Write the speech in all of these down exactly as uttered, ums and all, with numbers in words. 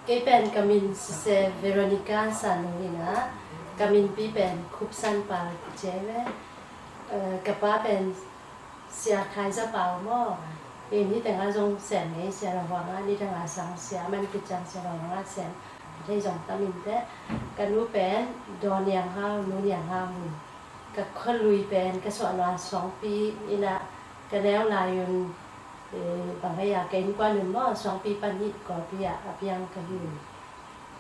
Kei pen ka min Sise Veronica San Nung hi a, ka minpi pen Khup San Pau ci ve. Eh, ka pa pen Sia Khai Za Pau maw. In hi tengah zong sem ngei, Sia Lo Huang ah, ni tengah sang sia man kiciang Sia Lo Huang ah sem. Hei zong tam in teh. Ka nu pen Daw Niang Hau, Nu Niang Hau hi. Ka khualui pen ka suahna Suangpi in a, ka neu lai un, eh, bang hei a, ka innkuan un maw, Suangpi pan hi, Kawlpi ah a piang ka hi.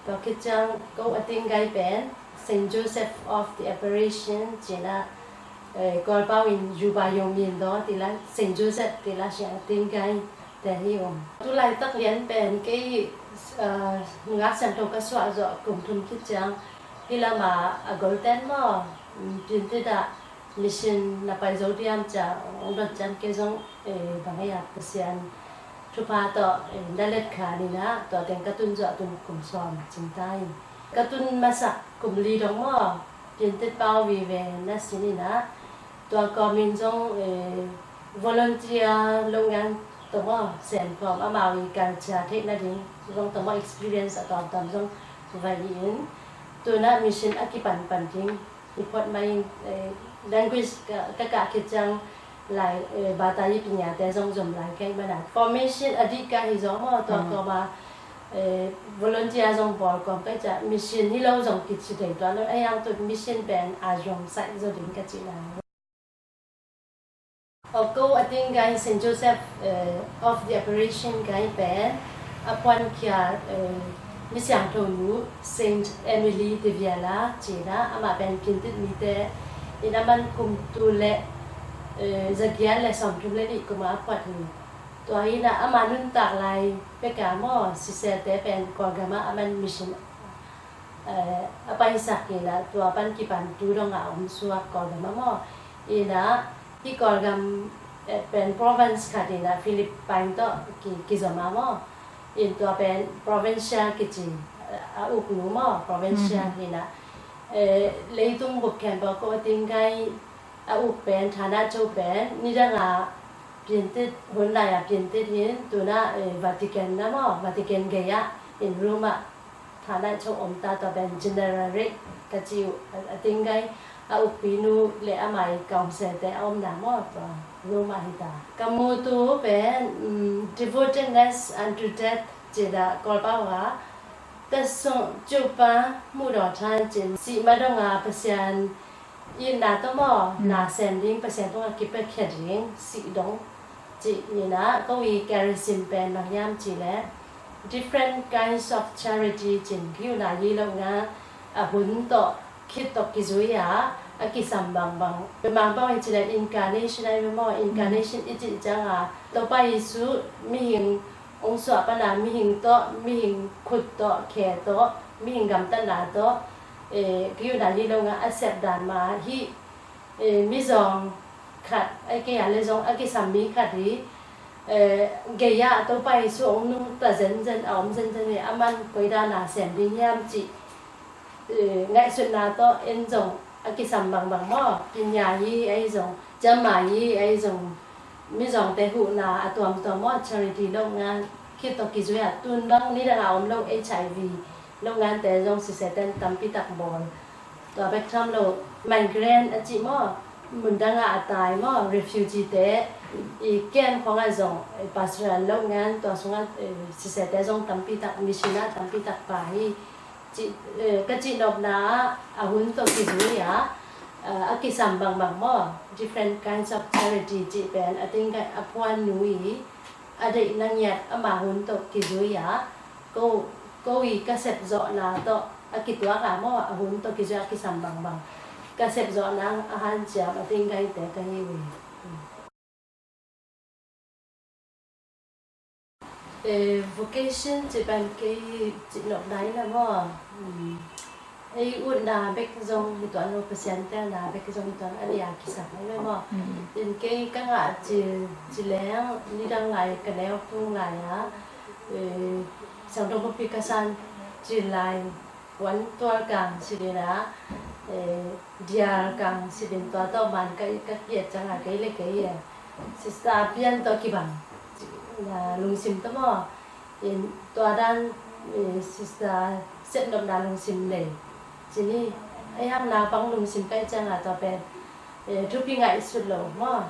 Tua khit ciang ko a ting gai pen Saint Joseph of the Apparition ci-in a, eh, Kawlpau in Juba Yong Min Daw ti la, Saint Joseph ti la, sia a ting gai te hi ung. Tu laitak lian pen kei, eh, Ngak Siangtho ka suah zawh kum thum khit ciang hi lam a, a golten maw, mm, Piantit ah mission na pai zo diam ci-a hong dot ciang kei zong, eh, bang hei a, Pasian thupha tawh, eh, na let kha ni a, tua teng ka tun zawh tun kum sawm cing ta hi. Ka tun masak kum li dong maw, Piantit pau vive na sin in a, tua kawmin zong, eh, volunteer longan tawh maw, sem khawm amau i culture theih nading zong tawh maw, experience a tawmtawm zong vai in, tu-in a mission a kipanpan ding i phot mai in, eh, language ka, ka kah khit ciang lai, eh, bata i pinya te zong zom lai kei man a. Formation a dih ka hi zaw maw, tua kawma, eh, volunteer zong bawl kawm ka hi ciah, mission hi lo zong kici thei tuan lo, a hiang tu mission pen a zong sai zaw ding ka ci lai. Oko a ting gai Saint Joseph, eh, of the Apparition gai pen a puankhia, eh, mi siangtho nu Saint Emily de Viala ci-in a, amah pen Piantit mite in a man kum tul le, eh, zagiat le sawmthum le nih kum a a phuat hi. Tua hi-in a ama nuntak lai pek a maw, sisete pen Kawlgam ah a man mission, eh, a paisak hi-in a, tua pan kipan tu dong a om suak Kawlgam ah maw. In a, hih Kawlgam, eh, pen province khat hi-in a, Philippine tawh ki, kizom a maw. In tua pen provincial kici, eh, a uknu maw, provincial hi-in a, eh, leitung bup khempeuh ko a ting gai a uk pen, thana cho pen, nidang a Piantit, hun lai a Piantit hi-in, tu-in a, eh, Vatican na maw, Vatican gei ah in Rome ah thana cho om ta, tua pen General Rake ka ci uh, a, a ting gai a ukpi nu le amah i council te a omna maw, tua Rome ah hi ta. Ka mutu pen, mm, devotedness unto death ci-in a Kawlpau ah, သက်စွန့်ကြိုးပမ်းမှုတော်ထမ်းခြင်း sih ma dong a Pasian itna tawh maw, na sem ding, Pasian tungah kipia khia ding, sih dong cih hi-in a, ko i charism pen bang hiam cih leh different kinds of charity ci-in, ki-ukna hi lo ngal a, hun tawh, khit tawh kizui a, a kisam bangbang. Pen bang bang hi cih leh incarnation ahi ve maw, incarnation i cih ciang a, Topa Jesu mihing hong suah pan a, mihing tawh, mihing khut tawh, khe tawh, mihing gamtatna tawh, eh, ki-ukna hi lo ngal a sep dan mah hi, eh, mizawng khat, a kei a le zong a kisam mi khat hi, eh, gei ah Topa Jesu hong nungta zenzen, a om zenzen hi, a man koi dan a sem ding hiam cih, eh, ngaihsutna tawh en zong a kisam bangbang maw, pinya hi ahi zong, ciamma hi ahi zong, mizawngte huhna a tuamtuam maw, charity lo ngal, khit tawh kizui a, tu-in bang nidang a om lo H I V lo ngante zong siseten tampi tak bawl. Tua bek tham lo, migrant a cih maw, mundang ah a tai maw, refugee te i camp khawng ah zong, eh, pastoral lo ngal, tua sungah, eh, sisete zong tampi tak, mission ah tampi tak pha hi. Cih, eh, ka cihnopna ah a hun tawh kizui a, eh, a kisam bangbang maw, different kinds of charity cih pen a ting gai a phuan nu i a deihna ngiat ama hun tawh kizui a, ko, ko i ka sepzawhna tawh a kituak a maw, a hun tawh kizui a kisam bangbang ka sepzawhna a hanciam a ting gaite ka hi uh hi. Eh, vocation cih pen kei cihnopna in a maw, mm, ei utna bek zong hi tuan lo, Pasian telna bek zong hi tuan, a nih a kisam ahi ve maw. Mm. In kei ka ngah cil, ci leng nidang lai ka neu tung lai a, eh, Siangtho Bupi ka san cil lai, Wan Tual Kang si ding a, eh, Dial Kang si ding, tua tawh man ka, ka kiat ciang a kei le kei, eh, Sister Pian tawh kibang, na lungsim tawh maw. In tua dan Eh, sister, sepnopna lungsim nei. Ci ni, ei hang naupang lungsim ka hih ciangah tua pen, eh, thupi ngaihsut lo maw.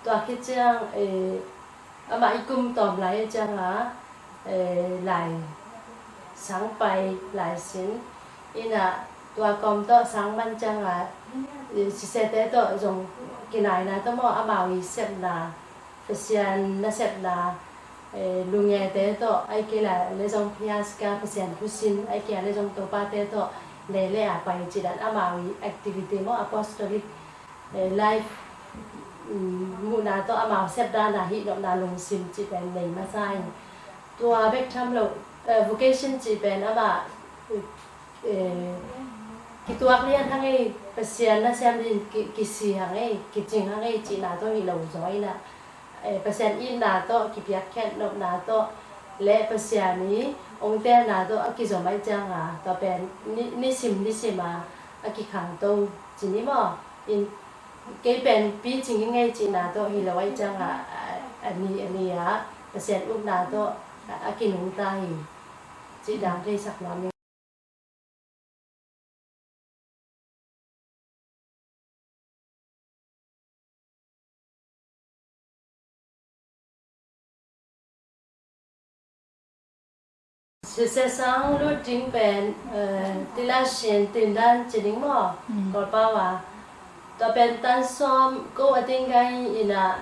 Tua khit ciang, eh, amah i kum tawm lai ciangah, eh, lai sang pai, lai sin. Inah tua kawm tawh sang man ciangah, eh, sisete tawh zong kinaina tawh maw, amau i sepna, Pasian nasepna, eh, lungete tawh, ahih kei leh zong phiaska, Pasian thusin, ahih kei leh zong topate tawh lele a pai cih dan amau i activity maw, apostolic, eh, life, mm, muhna tawh amau sepdan a hihnopna lungsim cih pen nei masa in. Tua bek tham lo, eh, vocation cih pen amah, eh, kituak lian hang ei, Pasian nasem ding ki, kisi hang ei, kicing hang ei cihna tawh hi lo zaw inah, eh, Pasian itna tawh, kipiakkhiat nopna tawh, le Pasian i ongtelna tawh a kizom ahih ciangah, tua pen ni, nisim nisim a, a kikhangto ci ni maw. In, kei pen picing i ngei cihna tawh hi lo ahih ciangah, a, a ni, a ni a, Pasian upna tawh a, a kinungta hi. Cih dang theisak nuam ing. Sisesang lut ding pen, eh, tilasin tindan ci ding maw? Mm. Kawlpau a. Tua pen tan sawm ko a ding gai inah,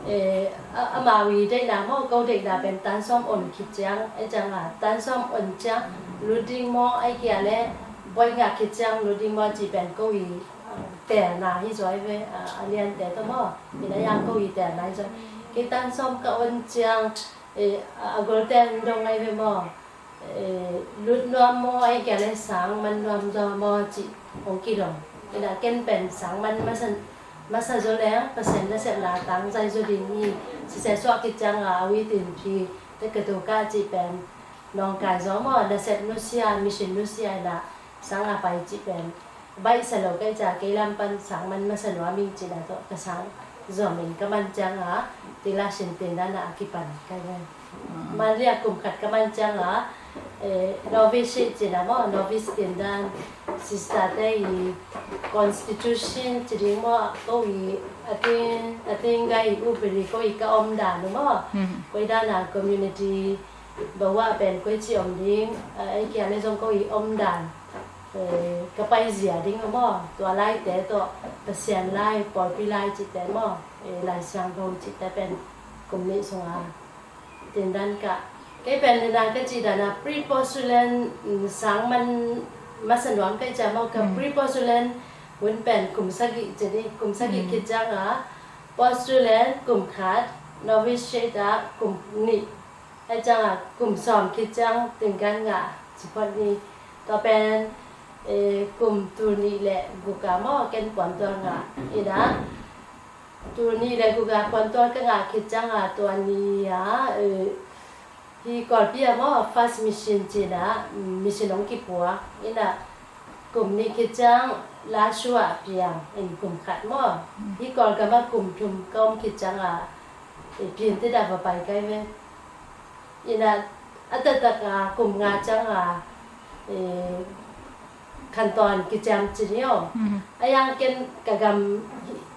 eh, a, amau i deihna maw, ko deihna pen tan sawm on khit ciang, ahih ciangah tan sawm on ciang lut ding maw, ahih kei leh buai ngah khit ciang lut ding maw cih pen ko i, eh, teelna hi zaw ei ve, a, a liante tawh maw. Inah yang ko i teelna hi zaw. Kei tan sawm ka on ciang, eh, a, a golte an dong ei ve maw. Eh, lut nuam maw, ahih kei leh sang man nuam zaw maw cih hong kidong. Inah ken pen sang man masa, masa zaw leng, Pasian nasepna tangzai zaw ding hi. Siseh suah khit ciangah a uitin phi, te ka tu ka cih pen nawngkai zaw maw, nasep nusia, mission nusia inah sang a pai cih pen baihsa lo ka hih ciang kei lam pan sang man masa nuam ing cihna tawh ka sang zom in ka man ciangah, tilasin tindan ah a kipan ka hi ve. Mm. Manli ah kum khat ka man ciangah, eh, novitiate cihna maw, novice tindan, sister te i constitution ci ding maw, ko i a ting, a ting gai i upadi ko i ka om dan uh maw. Mm. Koi dan a community bawa pen koi ci om ding, eh, ahih kei leh zong ko i om dan, eh, ka paizia ding uh maw, tua laite tawh, Pasian lai, pawlpi lai cihte maw, eh, Lai Siangtho cihte pen kum nih sungah tindan ka. Kei pen nidang ka cih dan a pre-postulan, mm, sang man masa nuam ka hih ciang maw, ka, mm, pre-postulan hun pen kum sagih ci ni, kum sagih, mm, khit ciangah postulan kum khat, novitiate ah kum nih, ahih ciangah kum sawm khit ciang tinkan ngah ci phot ni. Tua pen, eh, kum tul nih le guk a maw ken puantual ngah inah, tul nih le guk a puantual ka ngah khit ciangah tua ni ah, eh, hih Kawlpi ah maw first mission ci-in ah, mm, mission hong kipuak inah, kum nih khit ciang Lashio ah piang in kum khat maw. Mm. Hih Kawlgam ah kum thum ka om khit ciangah, eh, pian te dah va pai kai ve. Inah a taktak a kum nga ciangah, eh, khantawn kiciam ci ni aw. Mhm. A yang ken ka gam,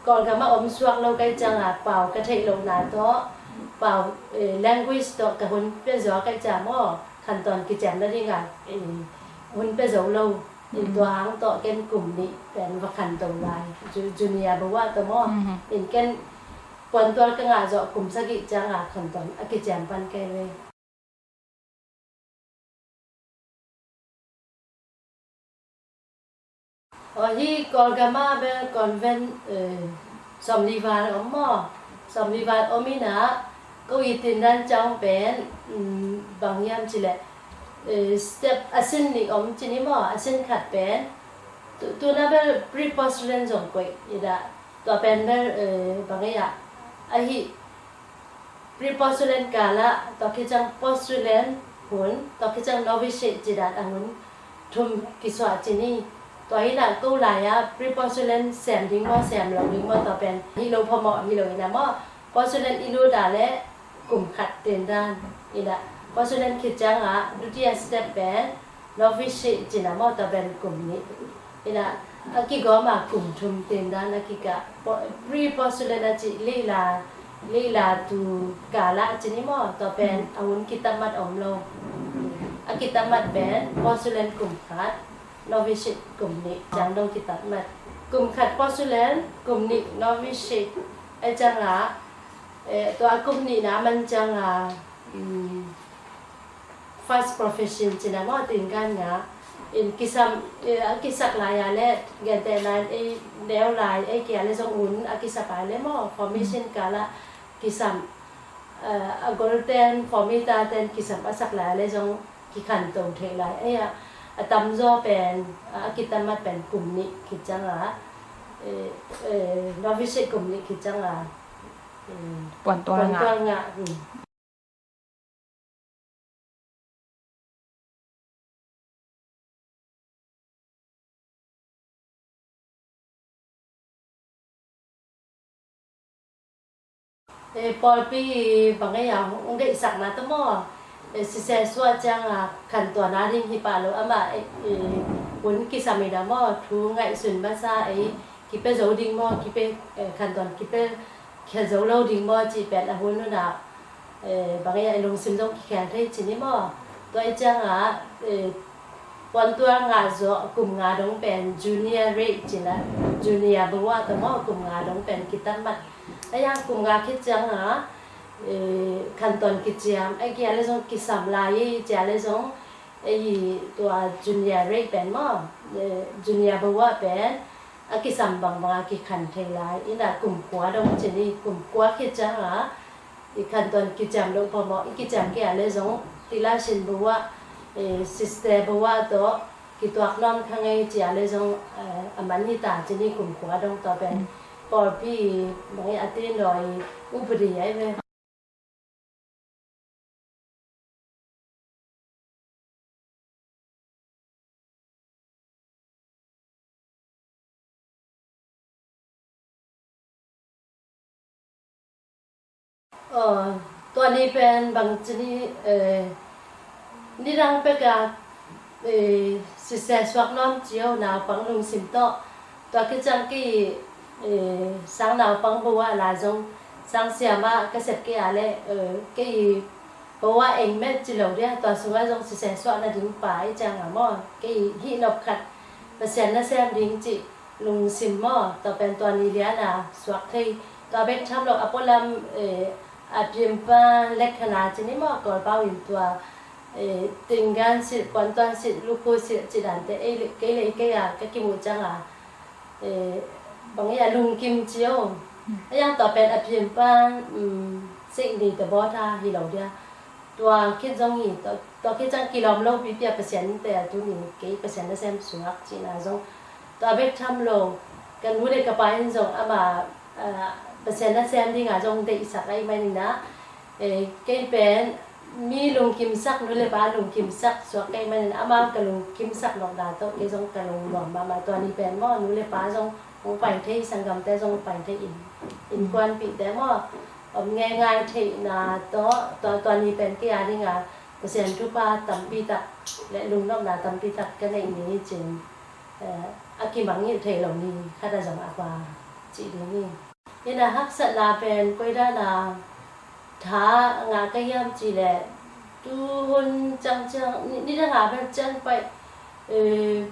Kawlgam ah om suak lo ka hih ciangah pau ka theih lohna tawh, pau, eh, language tawh ka hun pia zaw ka hih ciang maw, khantawn kiciam nadingah, eh, hun pia zo lo. In, mhm, tua hang tawh ken kum nih pen va khanto lai. Ju-, junior bawa tawh maw. Mhm. In ken puantual ka ngah zawh kum sagih ciangah khantawn a kiciam pan ka hi ve. Aw, hih Kawlgam ah bel convent, eh, sawmli val om maw? Sawmli val om inah, ko i tindan ciang pen, mm, bang hiam cih leh, eh, step a sin nih om ci ni maw, a sin khat pen. Tu, tu-in ah bel pre-postulan zong koih inah, tua pen bel, eh, bang hiam, ahi pre-postulan kal ah, tua khit ciang postulan hun, tua khit ciang novitiate cih dan a hun thum kisuah ci ni. Tua hi inah ko lai ah pre-postulan sem ding maw, sem lo ding maw, tua pen hi lo phamawh hi lo inah maw. Postulan i lut a leh kum khat tindan inah, Postulen khit ciangah dutiya step pen novitiate cihna maw, tua pen kum nih. Inah a kigawm a kum thum tindan a kikah, po-, pre-postulen a cih lila, lila tu kalah cih ni maw, tua pen a hun kitammat om lo. A kitammat pen postulen kum khat, novitiate kum nih ciang dong kitammat. Kum khat postulen, kum nih novitiate. Ai ciangah, eh, tua kum nihna man ciangah, um, first profession cihna maw, tinkan ngah in kisam, eh, a kisak lai a le, gentehna in ei neu lai, ei kia le zong hun a kisap a le maw, formation kalah kisam, eh, a golten, formita ten kisam a sak lai a le zong kikhanto thei lai. Ei a, a tamzaw pen, a kitammat pen kum nih khit ciangah, eh, eh, novitiate kum nih khit ciangah, eh, puantual ngah. Puantual ngah, hmm. Eh, pawlpi bang ei a hong deihsakna tawh maw, eh, siseh suah ciangah khantuan a ding hi pah lo, amah, eh, eh, hun kisam in a maw, thu ngaihsun masa ei kipia zo ding maw, kipia, eh, khantuan kipia khia zo lo ding maw cih pen a hun hun ah, eh, bang ei a lungsim zong kikhel thei cih ni maw. Tua ei ciangah, eh, puantual ngah zawh kum nga dong pen junior rate cihna, junior bawa tawh maw, kum nga dong pen kitammat. Ei a kum nga khit ciangah, eh, khantawn kiciam, ei kia le zong kisam lai ei cia le zong, ei tua junior rate pen maw, eh, junior bawa pen a kisam bangbang a kikhan thei lai. Inah kum kua dong cih ni, kum kua khit ciangah i khantawn kiciam lo phamawh, i kiciam kei a le zong, tilasin bawa, eh, sister bawa tawh kituak nawn kha ngei cia le zong, eh, a man hi ta cih ni, kum kua dong tua pen pawlpi bang ei a ti nawi upadi ai ve. Aw, tua ni pen bang ci ni, eh, nidang pek a, eh, siseh suak nawn cio naupang lungsim tawh. Tua khit ciang kei, eh, sang naupang bawa la zong sang siam ah ka sep kei a le, eh, kei bawa eng met ci lo dia, tua sungah zong siseh suah nading pa i ciang a maw. Kei hih nop khat Pasian nasem ding cih lungsim maw, tua pen tua ni lian a suak thei. Tua bek tham lo a pualam, eh, a piampa lekkhana ci ni maw, Kawlpau in tua, eh, tinggan silh, puantuan silh, lukhu silh ci dante, ei le, kei le kei a ka kimuh ciang a, eh, bang ei a lungkim cio. A yang tua pen a piampa, um, sik ni te bawt a hi lo dia. Tua khit zong hi, tua, tua khit ciang kilawm lo pipi a Pasian te a tuni kei Pasian nasem suak cihna zong. Tua bek tham lo, ka nu le ka pa in zong ama, ah, Pasian nasem ding a zong deihsak ahih manin ah, eh, kei pen mi lungkimsak, nu le pa lungkimsak suak ka hih manin ama ka lungkimsak nopna tawh kei zong ka lungnuam mahmah. Tua ni pen maw, nu le pa zong hong pai thei, sanggamte zong pai thei in, innkuanpihte maw, om ngeingai theihna tawh, tua, tua ni pen kei a ding a Pasian thupha tampi tak le lungnopna tampi tak ka neih ni cin, eh, a kimangngilh thei lo ni khat a zong a pa cih ding hi. Ina haksatna pen koi dan a tha ngah ka hiam cih leh, tuhun ciang ciang, ni, nidang a pen cian paih, eh,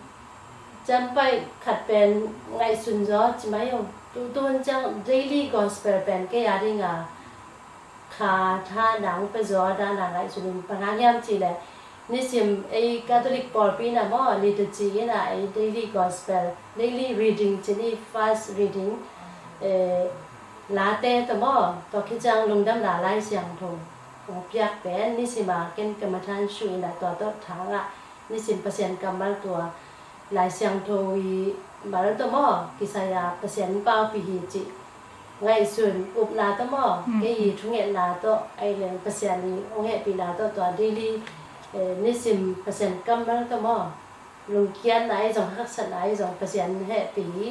cian paih khat pen ngaihsun zaw ci mai o. Tu, tuhun ciang daily gospel pen kei a ding a kha tha nang pia zaw dan a ngaihsun in bang hang hiam cih leh, nisim ei Catholic pawlpi in a maw, liturgy in a ei daily gospel, daily reading ci ni, first reading, eh, late tawh maw, tua khit ciang lungdamna Lai Siangtho hong piak pen nisim a ken ka mathan shu in a tua tawh tha ngah, nisim Pasian kammal tua Lai Siangtho i mal tawh maw, kisai a Pasian paupih hi cih ngaihsun upna tawh maw, mm, kei i thungetna tawh, ahih leh Pasian i hong hehpihna tawh tua daily, eh, nisim Pasian kammal tawh maw, lungkiatna ahi zong, haksatna ahi zong, Pasian hehpih hi,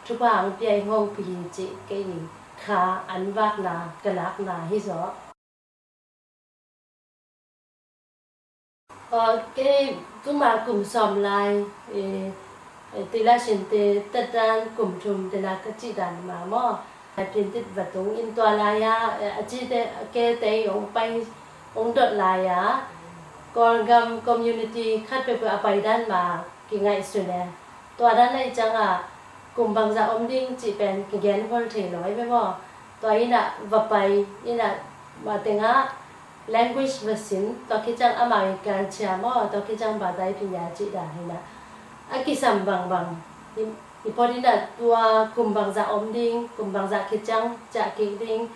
thupha hong pia hi, hong pia hi cih kei i kha an vakna ka lakna hi zaw. Kei tuma kum sawm lai, eh, eh, Tila Sinte tatdan kum thum tena ka cih dan ma maw. Piantit va tung in tua lai-a, eh, a cite, a kete i hong pai, hong dot lai-a, Kawlgam community khat peuhpeuh a pai dan ma kingaihsun e. Tua dan ahih ciangah kum bangzah om ding cih pen kigen khol thei lo ei ve maw. Tua innah va pai innah ma tengah language va sin, tua khit ciang amau i culture maw, tua khit ciang batai pinya cih dan innah a kisam bangbang i, i phot innah tua kum bangzah om ding, kum bangzah khit ciang ciah kik ding,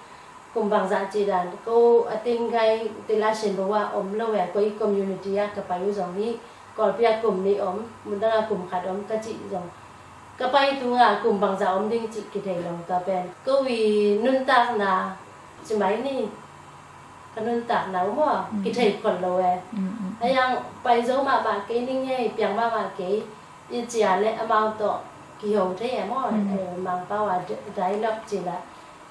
kum bangzah cih dan ko a ting gai Tila Sin bo ah om lo e, ko i community ah ka pai uh zong hi, Kawlpi ah kum nih om, mundang ah kum khat om ka cih zong ka pai tungah kum bangzah om ding cih kithei lo. Tua pen ko i nuntakna ci mai ni, ka nuntakna uh maw, kithei khol lo e. A yang pai zo mahmah kei ning e, piang mahmah kei i cia le amau tawh kiho thei e maw. Eh, Mangpau a dialogue ci la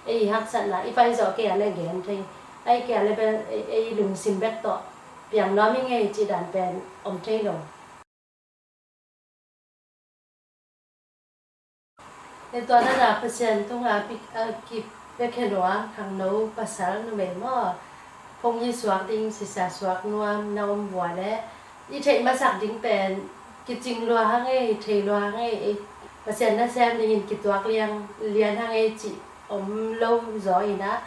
ei haksatna i pai zawh kei a le gen thei, ai kei a le pen ei lungsim bek tawh piang nuam i ngei cih dan pen om thei lo. E tua dana Pasian tunga a kipiakkhia nuam khangno pasal numei maw, phung i suak ding sisa suak nuam na om vua le i theih masak ding pen kicing lua hang ei, thei lua hang ei, Pasian nasem dingin kituak liang lian hang ei cih om lo zaw innah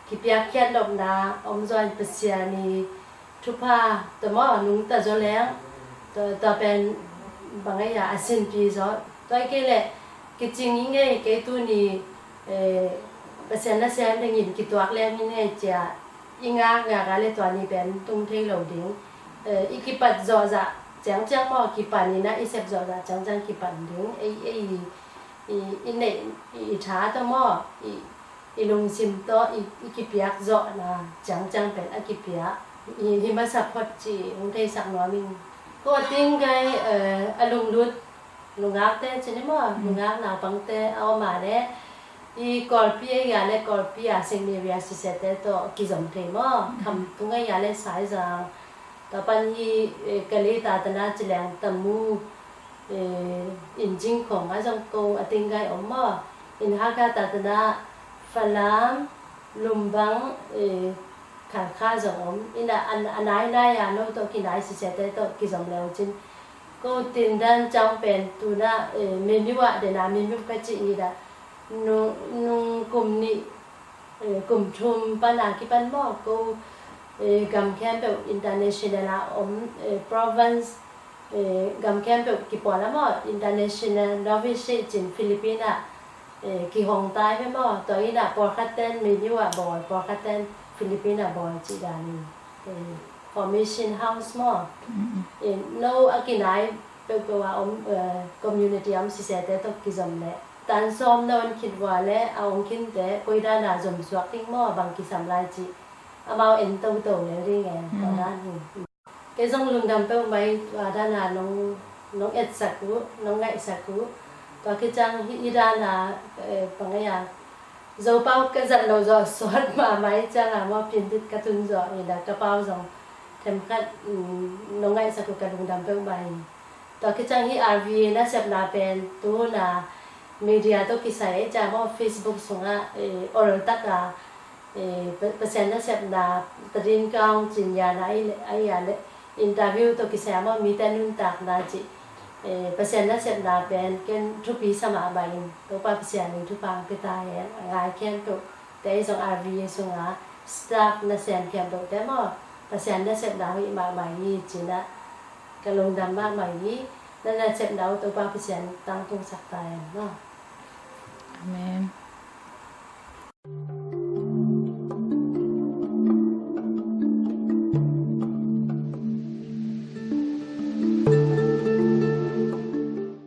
kipiakkhiat nopna om zaw in Pasian i thupha tua maw nungta zaw leng tua pen bang ei a a sinpi zaw. Tua i kei le kicing i ngei kei tuni, eh, Pasian nasem dingin kituak leng i ngei cia i ngakngak a le tua ni pen tung thei lo ding. Eh, i kipat zawhzah ciangciang maw kipan innah i sep zawhzah ciangciang kipan ding. Ei, ei i, i neih i, i tha tawh maw i, i lungsim tawh i, i kipiak zawhna ciangciang pen a kipia i, hi masa phot ci hong theisak nuam ing. Ko a ting gai, eh, a lunglut nungakte ci ni maw, nungak naupangte a om a le i Kawlpi ei a le Kawlpi a Saint Mary a sisete tawh kizom thei maw. Khamtung ei a le Saizang, tua pan hi, eh, Kali tatana ci leng Tamu, eh, Injing khong a zong ko a ting gai om maw. In Hakha tatana Falam, Lumbang, eh, Khalkha zong om innah a nainai a no tawh kinai sisete tawh kizom leu cin ko tindan ciang pen tuna, eh, menu ah dena menu ka cih ni dah nung, nung kum nih, eh, kum thum pana kipan maw ko, eh, gam khempeuh international a om, eh, province, eh, gam khempeuh kipawl a maw international novitiate cin Philippine ah, eh, kihong tai ve maw. Tua innah pawlkhat ten menu ah bawl, pawlkhat ten Philippine ah bawl cih danin, eh, formation house maw. Eh, no a kinai peuhpeuh a om, eh, community a om sisete tawh kizom leh tan sawm na on khit vua le a ong khinte koi dana zomsuak ding maw, bang kisam lai cih amau en toto lel ding e. Tua dan hi. Kei zong lungdam peuhmah ih tua dana nong, nong etsak uh, nong ngaihsak uh. Tua khit ciang hih i dana, eh, bang ei a Zopau ka zat lo zawh sawt mahmah ih cianga maw Piantit ka tun zawh ih la ka pau zong themkhat, mm, nong ngaihsak uh ka lungdam peuhmah ih. Tua khit ciang hih R V A nasepna pen tuna media tawh kisai ih ciang maw Facebook sungah, eh, oltaka, eh, Pa-, Pasian nasepna tadin kaung cinya na ai le, ai a le interview tawh kisai a maw mite nuntakna cih, eh, Pasian nasepna pen ken thupi sa mahmah in Topa Pasian in thupha ang pia ta hen. A ngai khempeuh te ei zong R V A sunga staff nasem khempeuh te maw Pasian nasepna hoih mahmah hi cinah ka lungdam mahmah hi. Na nasepna uh Topa Pasian tangtungsak ta hen maw. Amen.